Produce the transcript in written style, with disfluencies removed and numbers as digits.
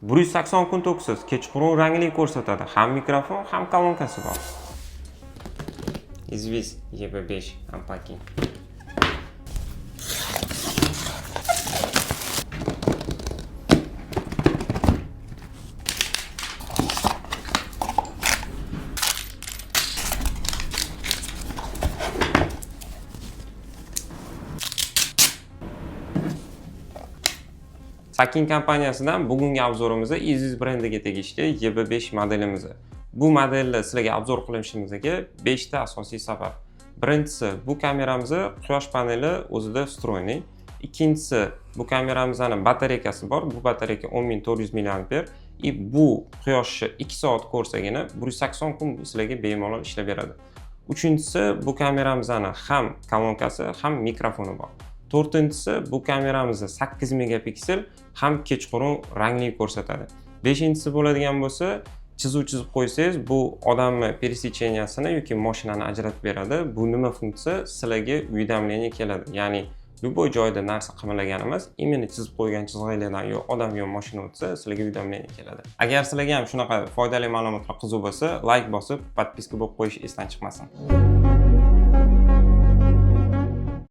180 kun toksiz, kechqurun rangli ko'rsatadi. Ham mikrofon, ham kolonkasi bor. EZVIZ EB5 Unpacking. Sakin kompaniyasidan bugungi обзор imizda EZVIZ brendiga tegishli EB5 modelimiz. Bu modelni sizlarga обзор qilishimizga 5 ta asosiy sabab. Birinchisi, bu kameramizni quyosh paneli o'zida встроенный. Ikkinchisi, bu kameramizni batareykasi bor. Bu batareyka 10 400 mAh и bu quyoshni 2 soat ko'rsagina 180 kun bu sizlarga bemalol ishlab beradi. Uchinchisi, bu kameramizni ham kolonkasi, ham mikrofoni bor. To'rtinchisi, bu kameramizni 8 megapiksel, ham kechqurun rangli ko'rsatadi. Beshinchisi bo'ladigan bo'lsa, chizuv chizib qo'ysangiz, bu odamni пересечения sini yoki mashinani ajratib beradi. Bu nima funksiya? Sizlarga уведомление keladi. Ya'ni любой joyda narsa qimirlaganimiz, именно chizib qo'ygan chizig'inglardan yo odam, yo mashina o'tsa, sizlarga уведомление keladi. Agar sizlarga ham shunaqa foydali ma'lumotlar qiziq bo'lsa, layk bosib, подписка bo'lib qo'yish esdan chiqmasin.